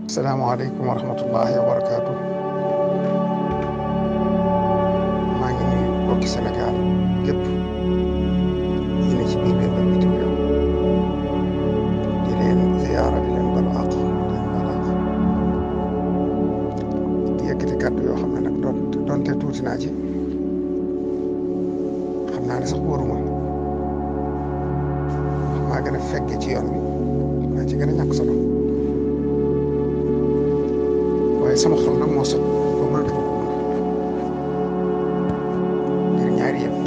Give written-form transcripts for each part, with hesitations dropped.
Assalamualaikum warahmatullahi wabarakatuh. maa ngi nuyu mbokki Sénégal gépp yi ne ci biir réew mi bitim réew di leen ziyaara di leen balu àq di yëkkati kàddu yoo xam ne nag doonte tuuti naa ci xam naa ne sax wóoruma maa gën a fekke ci yoon bi maa ci gën a ñàkk solo waaye sama xol nag moo sot boo mën a def ngir ñaari yëpp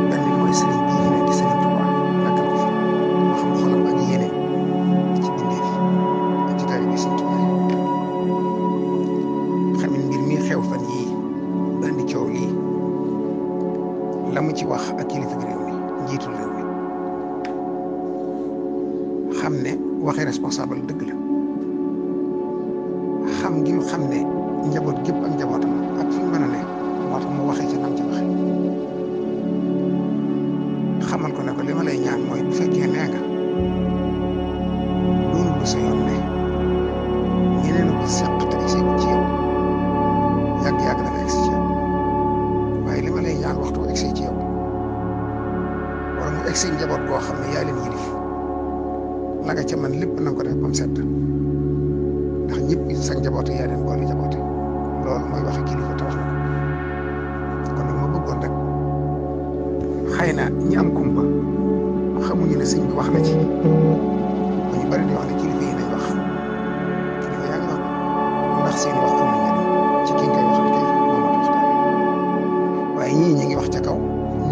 benn bi mooy sëriñ bii fi ne di sëriñ Tuubaa naka la fi ma xam xolam ak yéene ci bindee fi ak ci taalibe bi sëriñ Tuubaa xam ne mbir mi xew fan yii ba indi coow lii la mu ci wax ak kilifa réew mi njiitul réew mi xam ne waxi responsable dëgg la xam gi mu xam ne njaboot gépp ak njabootam ak fi mu mën a ne moo tax mu waxee ci nam ci waxe xamal ko ne ko li ma lay ñaan mooy bu fekkee nee nga doonu lu sa yoon ne ñeneen ko seq te egsi ci yow yàgg-yàgg dana egsi ci yow waaye li ma lay ñaan waxtu egsi ci yow wala mu egsi njaboot goo xam ne yaa leen yilif la nga ca man lépp na nga ko def ba mu sedd ndax ñëpp sa njaboote yaa leen boole njaboote loolu mooy waxe kilifa te wax na ko kon nag ma bëggoon rek xëy na ñi am kumpa xamuñu ne sëñ bi wax na ci ba ñu bari di wax ne kilifa yi nañ wax kilifa yaa ngi wax ndax seeni wax am na njëriñ ci ki nga koy waxal kay moo mat waxtaan waaye ñii ñi ngi wax ca kaw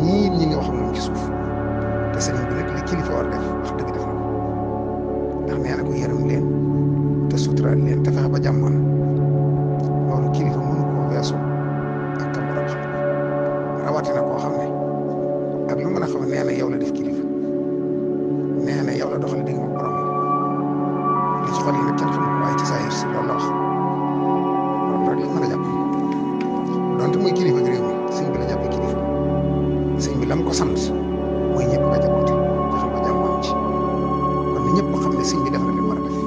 ñii ñi ngi wax moom ci suuf te sëriñ bi nag li kilifa war def wax dëgg def na ko ndax nee na ko yërëm leen te suturaal leen te fexe ba jàmmoon loolu kilifa mënu koo weesu ak kam borom xam rawatina koo xam ne ak lu mën a xam nee na yow la def kilifa nee na yow la doxale dégg nga borom li ci xol yi nag kenn xamul ko waaye ci saa si loolu la wax loolu rek lañ mën a jàpp donte muy kilifa réew mi sëñ bi la jàppee kilifa sëñ bi lam ko sant mooy ñëpp nga jaboote fexe ba jàmmoon ci kon ni ñëpp xam ne sëñ bi def na li mu war a def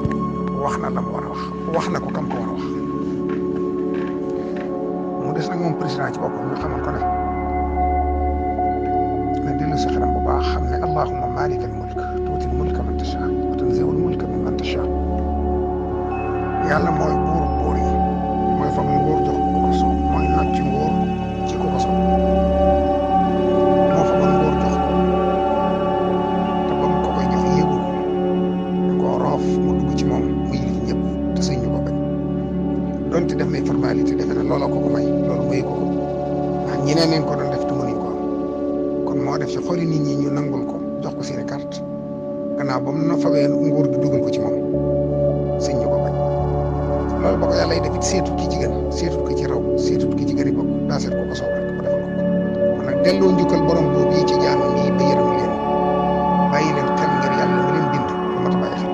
wax na la mu war a wax na ko kam ko war a wax mu des nag moom président ci boppam ñu xamal ko ne na dellu si xelam bu baax xam ne allahumma malikal mulk tuutil mulka man tasha wa tanzi'ul mulka mimman tasha yàlla mooy buur buur yi mooy fab nguur jox ko ko soob mooy nag ci nguur ci ko ko soob moo faboon nguur jox ko te ba mu ko koy jox yëgul da koo roof mu dugg ci moom mu yilif ñëpp te sëñ ñu ko bañ donte def nay formalité defe na looloo ko ko may loolu mayu ko ko ndax ñeneen nañ ko doon def te mënuñ ko am kon moo def ci xooli nit ñi ñu nangul ko jox ko seeni carte gannaaw ba mu na fawee nguur gi dugal ko ci moom sëñ ñu ko bañ loolu ba ko yàlla yi def it seetut ki ci gën seetut ki ci raw seetut ki ci gën a bokk daa seet ko ko soob rek mu defal ko kon nag delloo njukkal borom boobu yi ci jaamam yi ba yërëm leen bàyyi leen xel ngir yàlla mu leen bind lu mat a bàyyi xel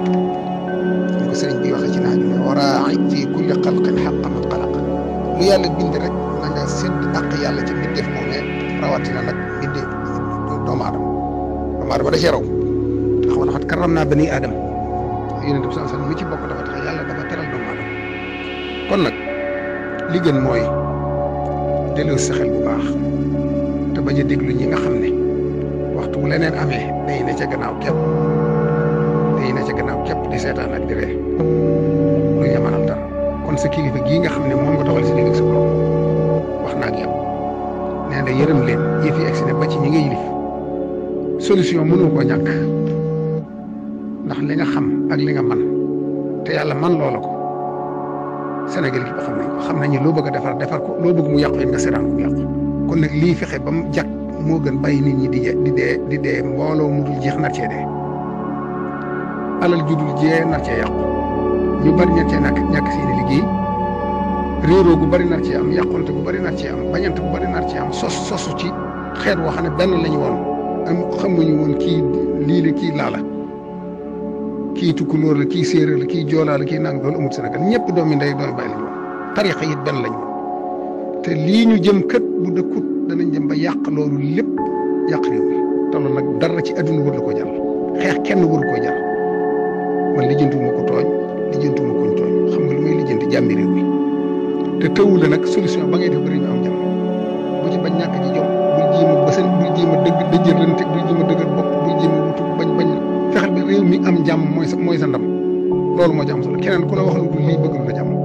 ñu ko sëriñ bi waxee ci naaju ne waraai fii kulli xalqin xaqa man xalaq lu yàlla bind rek na nga sédd àq yàlla ci mbindeef moom ne rawatina nag mbindeef doomu aadama da cee raw ndax wala xat karam naa bani aadama yonent bi sallallahu alayhi wasallam mi ci bokk dafa tax yàlla dafa teral doomu aadama kon nag li gën mooy delloo sa xel bu baax te bañ a déglu ñi nga xam ne waxtu bu leneen amee day ne ca gannaaw képp di seetaan ak di ree lu ñu mënal dara kon sa kilifa gii nga xam ne moom nga doxal si digg sa borom wax na ak yow nee na yërëm leen yëf yi egsi ne ba ci ñi nga yilif solution mënoo koo ñàkk ndax li nga xam ak li nga man te yàlla man loola ko Sénégal gi ba xam nañu loo bëgg a defar ko loo bëgg mu yàqu it nga seetaan ko mu yàqu kon nag lii fexe ba mu jag moo gën bàyyi nit ñi di dee mbooloo mu dul jeex nar cee dee alal ju dul jee nar cee yàqu ñu bari nar cee ñàkk seeni liggéey réeroo gu bari nar cee am yàqonte gu bari nar cee am bañante gu bari nar cee am sosu ci xeet woo xam ne benn lañu woon am xamuñu woon kii lii la kii laa la kii tukkulóor la kii séeréer la kii joolaa la kii nang loolu amul Sénégal ñëpp doomi ndey doomi bàyyi lañu woon tarixa it benn lañu woon te lii ñu jëm kët bu dëkkut danañ jëm ba yàq loolu lépp yàq réew mi te loolu nag dara ci adduna wër la ko jar xeex kenn wër ko jar man lijjantuwuma ko tooñ jàmmi réew mi te tëwu la nag solution ba ngay def ba réew mi am jàmm bu ci bañ ñàkk ci jom bul jéem a bësal bul jéem a dëgg dëjërante bul jéem a dëggal bopp bul jéem a wutu bañ fexeel ba réew mi am jàmm mooy sa ndam loolu moo ci am solo keneen ku la wax lu dul lii bëgg lu la jàmm